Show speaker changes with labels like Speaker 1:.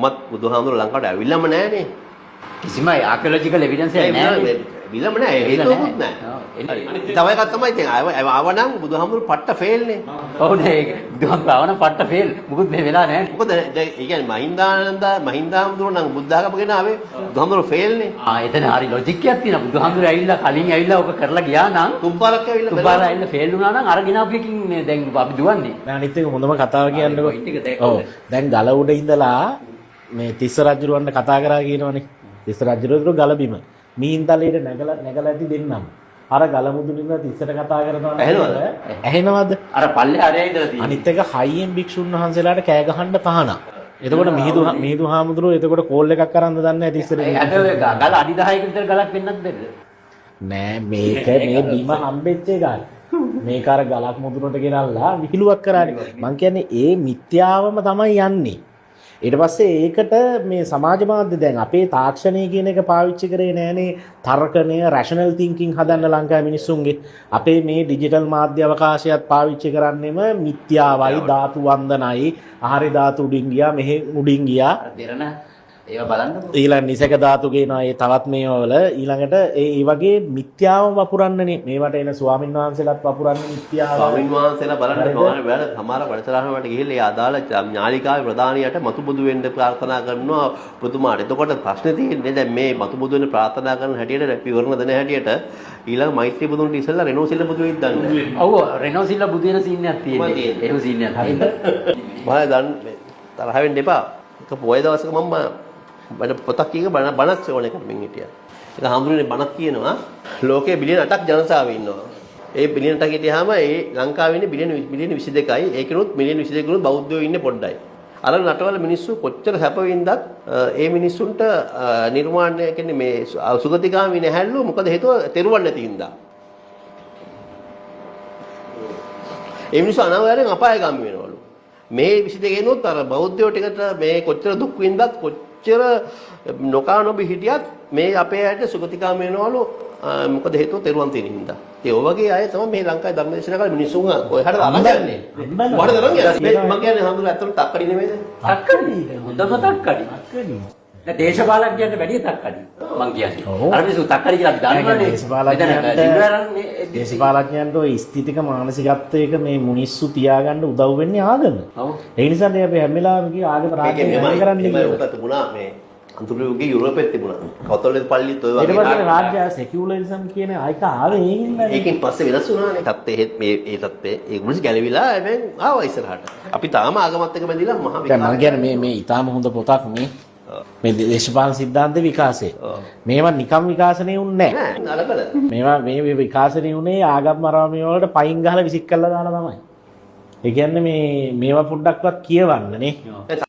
Speaker 1: කොහොමත් බුදුහාමුදුරුවෝ ලංකාවට ඇවිල්ලාම නෑනේ.
Speaker 2: කිසිම ආකියොලොජිකල් එවිඩන්ස් එකක් නෑ.
Speaker 1: ඇවිල්ලාම නෑ. හේතුවකුත් නෑ. තව එකක් තමයි ඉතින් ආව නම් බුදුහාමුදුරුවෝ පට්ට ෆේල් නේ.
Speaker 2: ඔව් නේ, ඒක බුදුහාමුදුරුවෝ ආව නම් පට්ට ෆේල්. මොකුත් මේ වෙලා නෑ.
Speaker 1: මොකද දැන් ඒ කියන්නේ මහින්දානන්ද මහින්දාහාමුදුරුවෝ නම් බුද්ධ ආගම ගෙන ආවේ, බුදුහාමුදුරුවෝ ෆේල් නේ.
Speaker 2: ආ, එතන හරි ලොජික් එකක් තියෙනවා. බුදුහාමුදුරුවෝ ඇවිල්ලා කලින් ඇවිල්ලා ඔක කරලා ගියා නම්,
Speaker 1: තුන් පාරක් ඇවිල්ලා
Speaker 2: තුන් පාර ඇවිල්ලා ෆේල් වුණා නම් අර ගෙනාපු එකකින් මේ දැන් අපි දුවන්නේ.
Speaker 3: දැන් අනිත් එක හොඳම කතාව කියන්නකෝ.
Speaker 2: පොයින්ට් එක දැක්කද?
Speaker 3: ඔව්. දැන් ගල උඩ ඉඳලා මේ තිස්ස රජුරවන්ට කතා කරා කියනවනේ. තිස්ස රජුරවරු ගල බිම. මීන්තලයට නැගලා නැගලා ඇති දෙන්නම්. අර ගල මුදුන ඉඳලා තිස්සට කතා කරනවා නම්
Speaker 1: ඇහෙනවද?
Speaker 3: ඇහෙනවද?
Speaker 2: අර පල්ලේ අරයා ඉඳලා තියෙන්නේ.
Speaker 3: අනිත් එක හයියෙන් භික්ෂුන් වහන්සේලාට කෑ ගහන්න තහනම්. එතකොට මිහිඳු මිහිඳු හාමුදුරුවෝ එතකොට කෝල් එකක් අරන් දන්නේ නැහැ තිස්සට.
Speaker 2: ඒ හැබැයි ඔය ගල අඩි 10ක විතර ගලක් වෙන්නත් බැරිද?
Speaker 3: නෑ, මේක මේ බිම හම්බෙච්ච එකක්. මේක අර ගලක් මුදුනට ගෙනල්ලා විහිළුවක් කරානේ. මං කියන්නේ ඒ මිත්‍යාවම තමයි යන්නේ. ඊට පස්සේ ඒකට මේ සමාජ මාධ්‍ය දැන් අපේ තාක්ෂණය කියන එක පාවිච්චි කරේ නෑනේ තර්කණය, රැෂනල් තින්කින් හදන්න ලංකාවේ මිනිස්සුන්ගේ. අපේ මේ ඩිජිටල් මාධ්‍ය අවකාශයත් පාවිච්චි කරන්නෙම මිත්‍යාවයි, ධාතු වන්දනයි, ආහාරي ධාතු උඩින් ගියා, මෙහෙ උඩින් ගියා.
Speaker 2: අර දෙරණ ඒවා බලන්නකෝ.
Speaker 3: ඊළඟ නිසක ධාතු ගේනවා, ඒ තවත් මේවා වල ඊළඟට ඒ ඒ වගේ මිත්‍යාවම වපුරන්නනේ. මේවට එන ස්වාමින් වහන්සේලාත් වපුරන්නේ මිත්‍යාව.
Speaker 1: ස්වාමීන් වහන්සේලා බලන්න
Speaker 3: හරිද?
Speaker 1: සමහර වෙලාවට සමහර වැඩසටහන් වලට ගිහිල්ලා ඒ අදාළ ඥානිකාවේ ප්‍රධානියට මතු බුදු වෙන්න ප්‍රාර්ථනා කරනවා ඔබතුමාට. එතකොට ප්‍රශ්නේ තියෙන්නේ දැන් මේ මතු බුදු වෙන්න ප්‍රාර්ථනා කරන හැටියට, විවරණ දෙන හැටියට, ඊළඟ මෛත්‍රී බුදුන්ට ඉස්සෙල්ලා රෙනෝසිල්ල බුදු වෙයිද දන්නේ නැහැ.
Speaker 2: ඔව්, රෙනෝසිල්ලා බුදු වෙන සීන් එකක් තියෙන්නේ.
Speaker 1: තියෙන්නේ.
Speaker 2: එහෙම සීන් එකක් තියෙන්නේ.
Speaker 1: මම දන් තරහ වෙන්න එපා. එක පොය දවසක මම බණ පොතක් කියක බණ බණක් ශ්‍රවණය කරමින් හිටියා. ඒක හාමුදුරනේ බණක් කියනවා. ලෝකයේ බිලියන 8ක් ජනතාව ඉන්නවා. ඒ බිලියන 8ක් හිටියාම ඒ ලංකාවේ ඉන්නේ බිලියන බිලියන 22යි. ඒකිනුත් මිලියන 22කිනුත් බෞද්ධයෝ ඉන්නේ පොඩ්ඩයි. අර රටවල මිනිස්සු කොච්චර සැප වින්දත් ඒ මිනිස්සුන්ට නිර්වාණය කියන්නේ මේ සුගතිගාමි නැහැලු. මොකද හේතුව තෙරුවන් නැති හින්දා. ඒ මිනිස්සු අනාවරයෙන් අපායගාමී වෙනවලු. මේ 22 නොත් අර බෞද්ධයෝ ටිකට මේ කොච්චර දුක් වින්දත්, කොච්චර නොකා නොබී හිටියත් මේ අපේ අයට සුගතිගාමී වෙනවලු. මොකද හේතුව තෙරුවන් තියෙන හින්දා. ඉතින් ඔය වගේ අය තමයි මේ ලංකාවේ ධර්ම දේශනා කරලා මිනිස්සුන් ඔය හැට අරන් යන්නේ. ඔය හැට අරන් යන්නේ. මේ මං කියන්නේ හඳුන ඇත්තටම තක්කඩි නෙමෙයිද?
Speaker 2: තක්කඩි. හොඳම තක්කඩි.
Speaker 3: තක්කඩි.
Speaker 2: දැන් දේශපාලඥයන්ට වැඩිය තක්කඩි මං කියන්නේ.
Speaker 3: ඔව්.
Speaker 2: අර මිනිස්සු තක්කඩි කියලා අපි දන්නවනේ.
Speaker 3: දේශපාලඥයන්ට දේශපාලඥයන්ට ඔය ස්ථිතික මානසිකත්වයක මේ මිනිස්සු තියාගන්න උදව් වෙන්නේ ආගම.
Speaker 2: ඔව්.
Speaker 3: ඒ නිසානේ අපි හැම වෙලාවෙම කිව්වේ ආගම
Speaker 1: මේකේ
Speaker 3: රාජ්‍ය
Speaker 1: මෙහෙමයි
Speaker 3: කරන්න
Speaker 1: මෙහෙමයි
Speaker 3: කියලා.
Speaker 1: ඔක තිබුණා මේ අන්තිම යුගයේ යුරෝපෙත් තිබුණා. කතෝලික පල්ලිත් ඔය
Speaker 3: ඊට
Speaker 1: වගේ.
Speaker 3: පස්සේ රාජ්‍ය සෙකියුලරිසම් කියන එක ආවේ ඒ හින්දානේ.
Speaker 1: ඒකෙන් පස්සේ වෙනස් වුණානේ. තත්ත්වය මේ ඒ තත්ත්වය ඒ මිනිස්සු ගැලවිලා හැබැයි ආවා ඉස්සරහට. අපි තාම ආගමත් එක්ක බැඳිලා මහා
Speaker 3: දැන් මං කියන්නේ මේ මේ ඊටාම හොඳ පොතක් මේ. මේ දේශපාලන සිද්ධාන්ත විකාශය. මේවා නිකම් විකාශනය වුන්නේ නැහැ.
Speaker 1: නෑ නරකද?
Speaker 3: මේවා මේ විකාශනය වුණේ ආගම් අරවා මේවා වලට පයින් ගහලා විසික් කරලා දාලා තමයි. ඒ කියන්නේ මේ මේවා පොඩ්ඩක්වත් කියවන්න නේ.
Speaker 1: දැන්